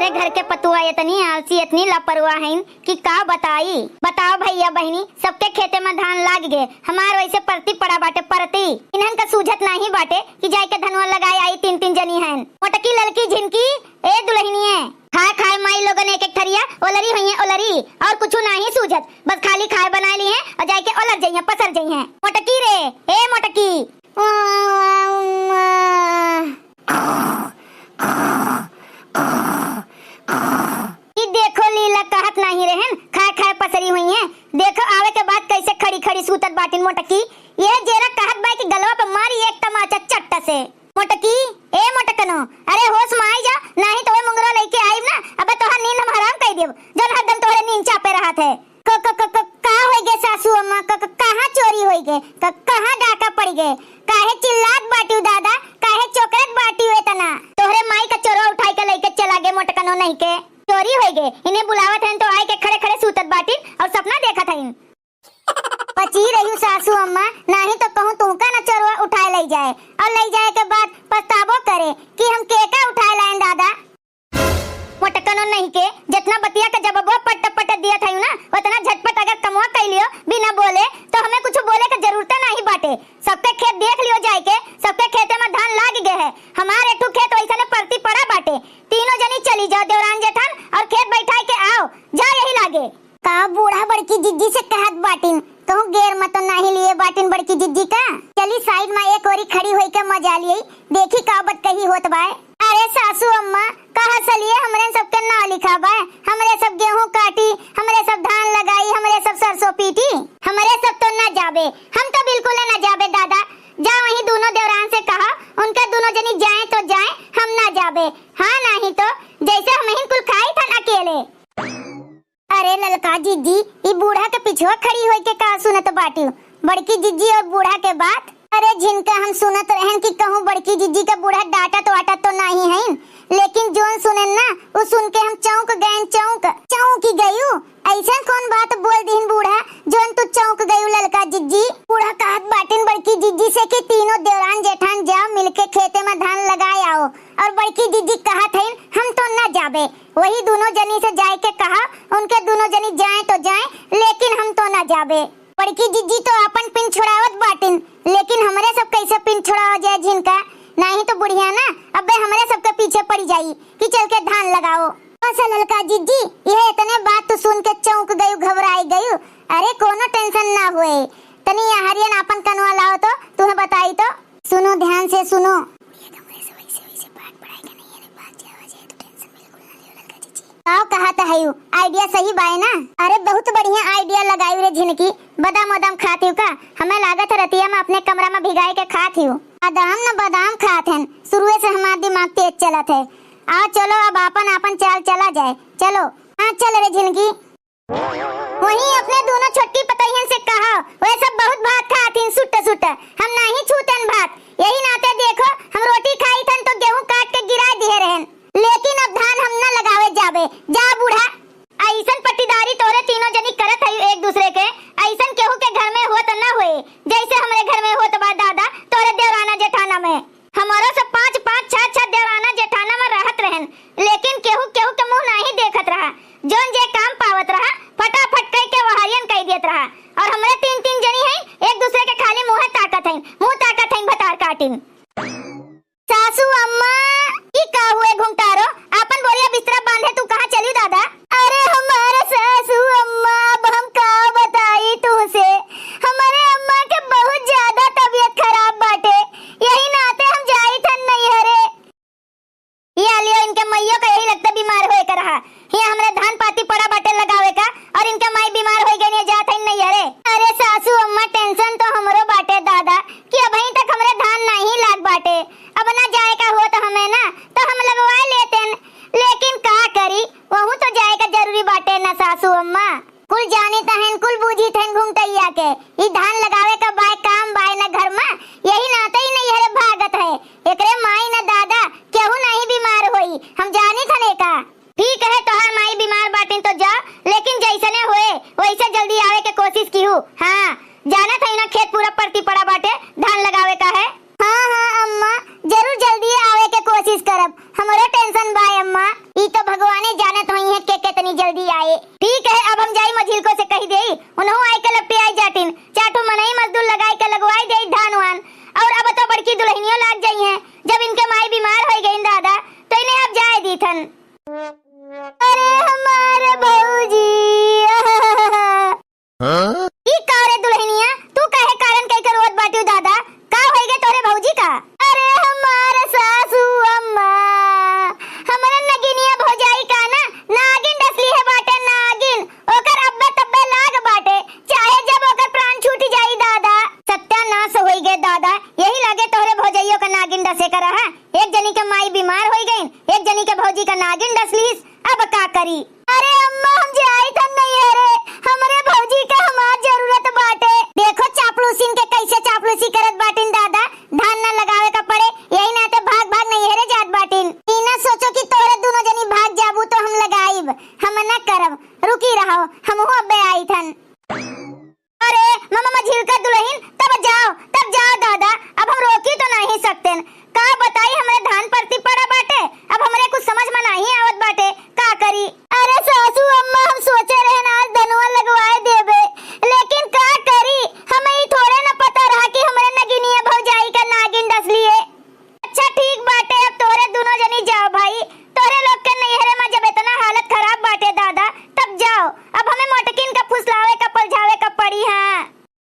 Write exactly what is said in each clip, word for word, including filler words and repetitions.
अरे घर के पतुआ इतनी आलसी, इतनी लापरवाह हईन कि का बताई। बताओ भइया बहिनी, सबके खेते में धान लाग गे, हमार वैसे परती पड़ा बाटे परती। इन्हन का सूझत नाही बाटे कि जाए के धनवा लगाए आई, तीन तीन जनी हन। मोटकी ललकी झिनकी, ए दुलहिनिये, खाए खाए माई लोगन एक एक थरिया ओलरी होइहें ओलरी, और कुछु नाही सूझत, बस खाली खाए बनाए लिहें और जाए के ओलर जइहें पसर जइहें। मोटकी रे, ए मोटकी। ई देखो लीला, कहत नाही रहन, खाए खाए पसरी होइहें। देखो आवे के बाद कैसे खड़ी खड़ी सूतत बाटिन मोटकी। ये जेरा कहत बा कि गलवा पे मारी एक तमाचा चट्ट से। मोटकी, ए मोटकनो, अरे होश में आई जा, नाही तो ओए मुंगरा लेके आइब ना, अबे तोहार नींद हम हराम कर देब, जौन हरदम तोहरे नींद चापे रहत है। क-, क-, क-, क-, का होई गे सासू अम्मा? क-, क-, कहाँ चोरी होई गे? क-, कहाँ डाका पड़ी गे? काहे चिल्लात बाटिउ दादा? काहे चोकरत बाटिउ एतना? तोहरे माई का चोरवा उठाई के लइके चला गे मोटकनो नहीं के। चोरी होई गे, इन्हें बुलावत हन तो आए के खड़े खड़े सूतत बाटिन और सपना देखत हइन। बची रहिउ सासू अम्मा, नाही तो कहूँ तुमका न चोरवा उठाए लई जाए और लई जाए के बाद पछताबो करे कि हम केका उठाए लाएन दादा। मोटकनो नहीं के, जितना बतिया के जवाबवा पट पट दियत हइउ ना, उतना झटपट अगर कमवा कइ लियो बिना बोले, तो हमें कुछ बोले के जरूरत नहीं बाटे। सबके खेत देख लियो जाए के, सबके खेते में धान लाग गए है। हमार एक ठो खेत वैसने परती पड़ा बाटे। तीनों जनी चली जाओ देवरान जेठान और खेत बैठाए के आओ, जाओ यही लागे। का बूढ़ा बड़की जिज्जी से कहत बाटिन, कहूँ गेर मत तो नाही लिए बाटिन बड़की जिज्जी का? चली side में एक ओरी खड़ी होई के मजा लिये, देखी का बतकही होत बाय। अरे सासू अम्मा, कहा सलिए हमरे सबके ना लिखा बाय, हमरे सब गेहूं काटी, हमरे सब धान लगाई, हमरे सब सरसों पीटी, हमरे सब तो ना जाबे, हम तो बिल्कुल ना जाबे दादा। जा वहीं दोनों देवरान से कहा, उनके दोनों जनी जाए तो जाए, हम ना जाबे। हाँ नाही तो जैसे हम ही कुल खाई थन अकेले। अरे ललका जिज्जी, ई बूढ़ा के पिछवा खड़ी होई के का सुनत बाटिउ? बड़की जिज्जी और बूढ़ा के बात। अरे झिनका, हम सुनत रहन कि कहूँ बड़की जिज्जी के बूढ़ा डांटत वाटत तो नाही हईन, लेकिन जोन सुनेन ना, उ सुन के हम चौंक गएन, चौंक, चौंक गयू। ऐसन कौन बात बोल दीन बूढ़ा, जोन तू चौंक गयू ललका जिज्जी? बूढ़ा कहत बाटिन बड़की जिज्जी से कि तीनों देवरान जेठान जाओ मिलके खेते में धान लगाए आओ, और बड़की जिज्जी कहत हईन हम तो ना जाबे। वही दोनों जनी से जाए के कहा, उनके दोनों जनी जाए तो जाए, लेकिन हम तो ना जाबे। बड़की जिज्जी तो आपन पिन छुड़ावत बाटिन, लेकिन हमरे सब कैसे पिन छुड़ावा जाए झिनका? नाही तो बुढ़िया ना अबे हमरे सबके पीछे पड़ी जाई कि चल के धान लगाओ। बस ललका जिज्जी, यह इतने बात तो सुन के चौंक गयू, घबराई गयू। अरे कोनो tension ना होए, तनी यहाँ हरियन आपन कनवा लाओ तो, तुम्हें बताई तो। सुनो ध्यान से सुनो। ये कमरे से वैसे, वैसे पाठ पढ़ाई के नहीं है, बात जावा जाए तो tension बिल्कुल ना लियो ललका जिज्जी। का कहत हयू, idea सही बाय ना? अरे बहुत बढ़िया idea लगायू रे झिनकी। बादाम वादाम खात हयू का? हमें लागत है रतिया में अपने कमरा में भिगाए के खात हयू। बादाम न बादाम खात हन, शुरुए से हमार दिमाग तेज चलत है। आओ चलो अब आपन आपन चाल चला जाए, चलो। हाँ चल रे झिनकी। वहीं अपने दोनों छोटकी पतोहियन से कहा, "वे सब बहुत भात खात हिन सुट्ट सुट्ट, हम नाही छूतन भात। यही नाते देखो, हम रोटी खाई थन तो गेहूं काट के गिरा दिए रहन, लेकिन अब धान हम न लगावे जाबे। जा बूढ़ा।" ऐसन पट्टीदारी तोरे तीनों जनी करत हई एक दूसरे के, ऐसन केहू के घर में होत न होए, जैसे हमरे घर में होत बा दादा, तोरे देवराना जेठाना में। हमारो सब पाँच पाँच छह छह देवराना जेठाना में रहत रहन, लेकिन केहू केहू के मुंह नाही देखत रहा। जोन जे काम पावत रहा, फटाफट कई के वहारियन कई देत रहा। और हमरे तीन तीन जनी हैं, एक दूसरे के खाली मुंह ताकत हैं, मुंह ताकत हैं भतार काटिन। सासू अम्मा, ई का हुए घुंघटारो? आपन बोरिया बिस्तरा बांधे तू कहाँ चली दादा? अरे हमारे सासू अम्मा, अब हम का बताई तुमसे, हमारे अम्मा के बहुत ज्यादा तबीयत खराब बाटे, यही नाते हम जाई थन नैहरे। ये आलियो इनके माइयो का यही लगता बीमार होए का रहा। ये हमरे धान पाती पड़ा बाटे लगावे का और इनके माई बीमार होई गई, ये जात है नैहरे। अरे सासू अम्मा, tension तो हमरो बाटे दादा कि अबहीं तक हमरे धान नाही लाग बाटे। अब ना जाए का होत हमें ना तो हम लगवा लेतेन, लेकिन का करी, वहू तो जाए का जरूरी बाटे ना सासू अम्मा। कुल जानित हन, कुल बूझित हन घुंघटैया के। ई धान लगावे का बाय काम बाय न घर में, यही नाते ही नैहरे भागत है। एकरे माई न दादा, केहू नहीं बीमार होई, हम जानित हन एका। ठीक है, तोहार माई बीमार बाटिन तो जा, लेकिन जैसने होए, एक जनी के भौजी का नागिन डस लिहिस, अब का करी? अरे अम्मा, हम जाइत हन नैहरे, हमरे भौजी के हमार जरूरत बाटे। देखो चापलूसिन के कैसे चापलूसी करत बाटिन दादा, धान ना लगावे का पड़े, यही नाते भाग भाग नैहरे जात बाटिन। ई ना सोचो कि तोहरे दुनो जनी भाग जाबू तो हम लगाइब, हम ना करब, रुकी रहो, हमहू अब्बे आइत हन। अरे, ममा, मझिलका दुलहिन, तब जाओ, तब जाओ दादा, अब हम रोकी तो नाहीं सकतेन। का बताई, हमरे धान परती पड़ा बाटे, अब हमरे कुछ समझ में नाहीं आवत बाटे, का करी? अरे सासू अम्मा, हम सोचे रहेन आज धनवा लगवाए देबे, लेकिन का करी, हमें ई थोड़े न पता रहा कि हमरे नगिनिया भौजाई का नागिन डस लिए। अच्छा ठीक बाटे, अब तोहरे दुनो जनी जाओ भाई, तोहरे लोग के नैहरे में जब इतना हालत खराब बाटे दादा, तब जाओ। अब हमें मोटकिन का फुसलावे का पलझावे का पड़ी। हाँ।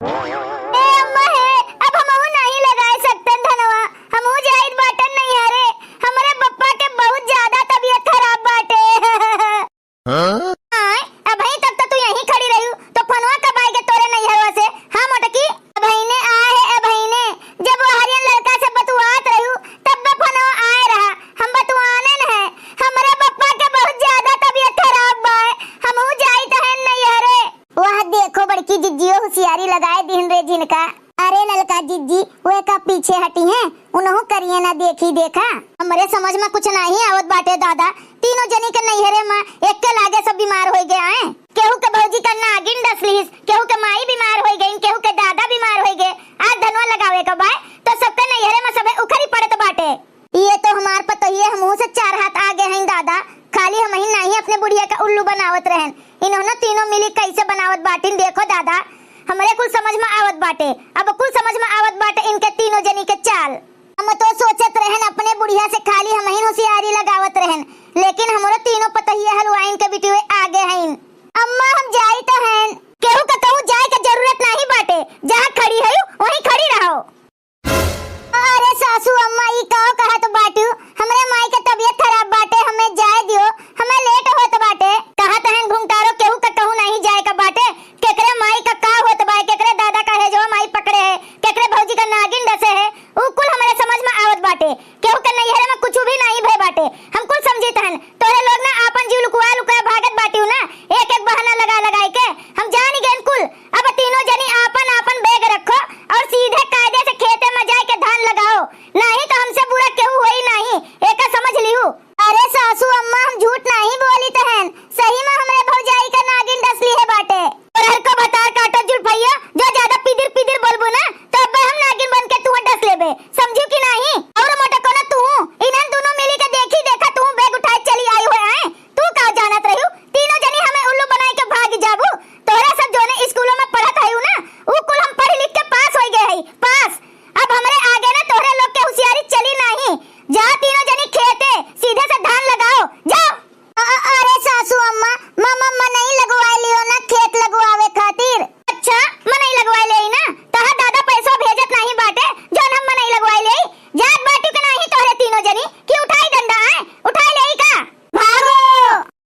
ए अम्मा हे, अब हमहू नाहीं लगाए सकतन धनवा, हमहू जाइत बाटन नैहरे। हमरे बप्पा के बहुत ज्यादा तबीयत खराब बाटे। हाँ? आय, अबहीं तक तो तू यहीं खड़ी रहिउ, तो फोनवा कब आए गे तोरे नैहरवा से? हाँ मोटकी, अबहिने आए है, अबहिने। जब वो हरियन लड़का से बतुआत रहिउ, तब बे फोनवा आए रहा। हम बतुआने न है। हमरे बप्पा के बहुत ज्यादा तबीयत खराब बा, हमहू जाइत हन नैहरे। वाह, देखो बड़की जिज्जियो हुसियारी लगाए दिहिन रे झिनका। अरे ललका जिज्जी, वे का पीछे हटी हैं, उनहू करिए ना देखी देखा। हमरे समझ में कुछ नाहीं आवत बाटे दादा, तीनों जनी के नैहरे में एक्के लागे सब बीमार होइ गए हैं। केहू के भौजी का नागिन डस लिहिस, केहू के माई बीमार होइ गईन, केहू के दादा बीमार होइ गए। आज धनवा लगावे का बाय तो सबके नैहरे में सभे उखरी पड़त बाटे। ये तो हमार पतोहिए हमहू से चार हाथ आगे हैं दादा, खाली हमही नाहीं अपने बुढ़िया का उल्लू बनावत रहन, इन्होंने तीनों मिली कैसे बनावत बाटिन। देखो दादा, हमरे कुल समझ में आवत बाटे, अब कुल समझ में आवत बाटे इनके तीनों जनी के चाल। हम तो सोचत रहन अपने बुढ़िया से खाली हमही हुसियारी लगावत रहन, लेकिन हमरो तीनों पतोहिए हलवाइन के बिटिये आगे हईन। अम्मा हम जाइत हन। केहू के कहूँ जाए के जरूरत नाहीं बाटे, जहाँ खड़ी हयू वहीं खड़ी रहो। अरे सासू अम्मा, ई का कहत बाटू? हमरे माई के तबीयत खराब बाटे, हमें जाए दियो, हमें लेट होत बाटे। कहत हन घुंघटारो, केहू के कहूँ नाहीं जाए का बाटे। केकरे माई का का होत बा, केकरे दादा का हेजवा माई पकड़े है, केकरे भौजी का नागिन डसे है, उ कुल हमरे समझ में आवत बाटे। केहू के नैहरे में कुछ भी नाहीं भय बाटे, हम कुल समझित हन। तोहरे लोग ना आपन जीव लुकुआ लुकुआ भागत बाटिउ ना, एक एक बहाना लगा लगाई के। हम जान गएन कुल। अब तीनों जनी आपन आपन बैग रखो और सीधे कायदे से खेते में जाए के धान लगाओ, नाहीं तो हमसे बुरा केहू होई नाहीं, एका समझ लिहू। अरे सासू अम्मा, हम झूठ नाहीं बोलित हन, सही में हमरे भौजाई का नागिन डस लिहे बाटे। और हर को भतार काटो जुल्फैया, जो ज्यादा पिदिर पिदिर बोलबू ना, तो अब्बे हम नागिन बन के तुहँ डस लेबे, समझू कि नाहीं? और मोटकनो तुहू, इन्हन दुनों मिली के देखी देखा तुहू बैग उठाए चली आई हुए आए। तू का जानत रहिउ? तीनों जनी हमें उल्लू बनाए के भाग जाबू। तोहरा सब जोने स्कूलों में पढ़त हयू ना, उ कुल हम पढ़ लिख के पास होइ गए हई, पास। अब हमरे आगे ना तोहरे लोग के हुसियारी चली नाहीं। जा तीनों जनी खेते, सीधे से धान लगाओ, जाओ। अ-, अ-, अरे सासू अम्मा, म-, म-, मनई लगवाए लियो ना खेत लगवावे खातिर। अच्छा, मनई लगवाए लेई ना? तहार दादा पैसा भेजत नाहीं बाटे, जौन हम मनई लगवाए लेई? जात बाटू के नाहीं तोहरे तीनों जनी कि उठाई डंडा, आए? उठाए लेई का? भागो!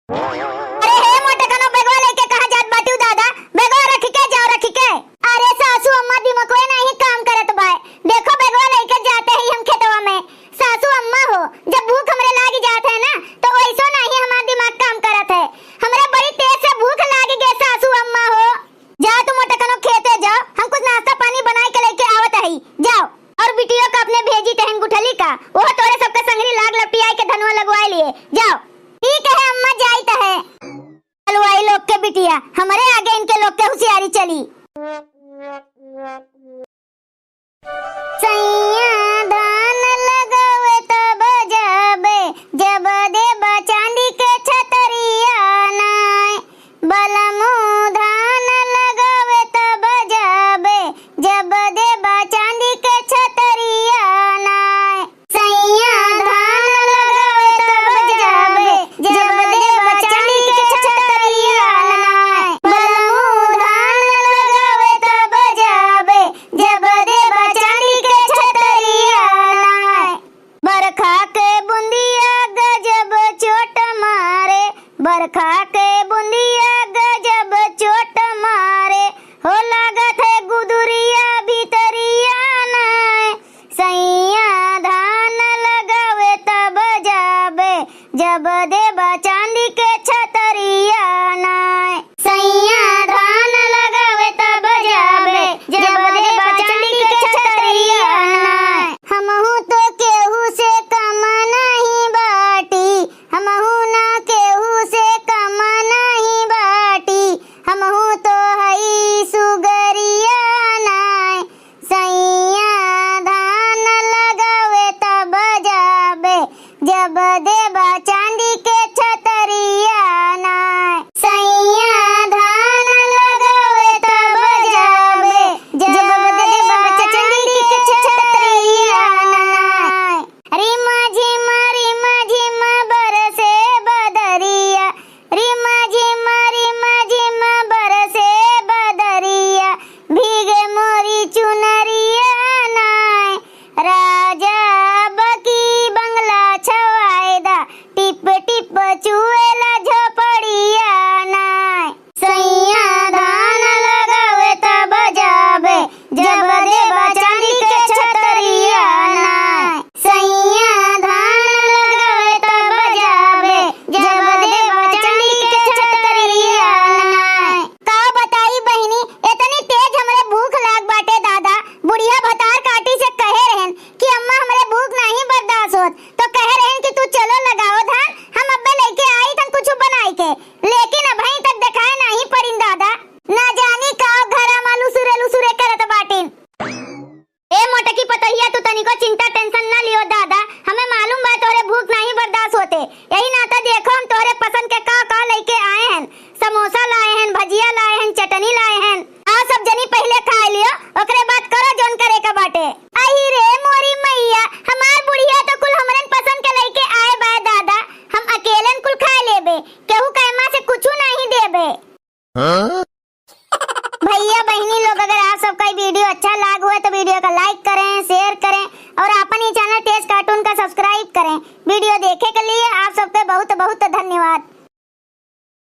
अरे हे मोटकनो, बैगवा लेके कहाँ जात बाटू दादा? बैगवा रखि के जाओ, रखि के। अरे सासू अम्मा, दिमकवे नाहीं काम करत बाय। देखो बैगवा लेके जाते ही हम खेतवा में। सासू अम्मा हो, जब भूख हमरे लागि जात है ना, तो वैसो नाहीं हमार दिमाग काम करत है। हमरे बड़ी तेज से भूख लागि गए सासू अम्मा हो। जा तू मोटकनो खेते जाओ, हम कुछ नाश्ता पानी बनाए के लेके आवत हई, जाओ। और बिटियो का अपने भेजी तहन गुठली का, वो तोरे सबके संगरी लाग लपटियाई के धनवा लगवाए लिए, जाओ। ठीक है अम्मा, जाइत है। हलवाई लोग के बिटिया, हमरे आगे इनके लोग के हुसियारी चली। सैया धान लगावे तब जाबे, जब देबा चांदी के छतरिया नाय। बलमू धान लगावे तब जाबे, जब देबा चांदी के छतरिया नाय। सैया धान लगावे तब जाबे, जब देबा चांदी के छतरिया नाय। बलमू धान लगावे तब जाबे, जब देबा चांदी के छतरिया नाय। बरखा के बुंदिया गजब चोट मारे, बरखा के बुंदिया गजब चोट मारे, हो लागत है गुदुरिया भितरिया नाय। सैया धान लगावे तब जाबे, जब देबा चांदी के छतरिया नाय। सैया धान लगावे तब जाबे, जब देबा चांदी के छतरिया नाय। हमहू तो केहू से कम नहीं बाटी, हमहू ना केहू से कम नहीं बाटी, हमहू तो हई सुगरिया नाय। सैया धान लगावे तब जाबे, जब देबा चांदी के छतरिया नाय। सैया धान लगावे तब जाबे, जब देबा चांदी के छतरिया नाय। रिमा झिमा रिमा झिमा बरसे बदरिया, रिमा झिमा रिमा झिमा बरसे बदरिया, भीगे मोरी चुनरिया नाय। राजा अब की बंगला छवाए दा, टिप टिप चुएला झोपड़िया नाय। सैया धान लगावे तब जाबे, जब देबा चांदी के छतरिया नाय। सैया धान लगावे तब जाबे, जब देबा चांदी के छतरिया नाय। का बताई बहिनी, इतनी तेज हमरे भूख लाग बाटे दादा। बुढ़िया भतार काटी से कहे रहन कि अम्मा हमरे भूख नाही बर्दाश्त होत, तो कहे रहन कि तू चलो लगाओ धान, हम अब्बे लेके आई तन कुछ बनाई के। लेकिन अबहीं तक देखाए नाही पड़िन दादा। ना जानी का घरा मा लुसुरे लुसुरे करत बाटिन। ए मोटकी पतोहिया, तू तनिको चिंता tension ना लियो दादा, हमें मालूम बा तोहरे भूख नाही बर्दाश्त होते, यही नाते देखो हम तोहरे पसंद के का का लेके आए हन। समोसा लाए हन, भजिया लाए हन, चटनी लाए हन। आ सब जनी पहिले खाए लियो, ओकरे बाद करो जौन करे के बाटे। अही रे मोरी मैया, हमार बुढ़िया तो कुल हमरन पसंद के लेके आए बा दादा, हम अकेलन कुल खाए लेबे, केहू के एमा से कुछू नाही देबे। हाँ? भैया बहिनी लोग, अगर आप सबका ई video अच्छा लाग हुए तो video का like करें, share करें और आपन ई channel तेज cartoon का subscribe करें। Video देखे के लिए आप सबके बहुत बहुत धन्यवाद।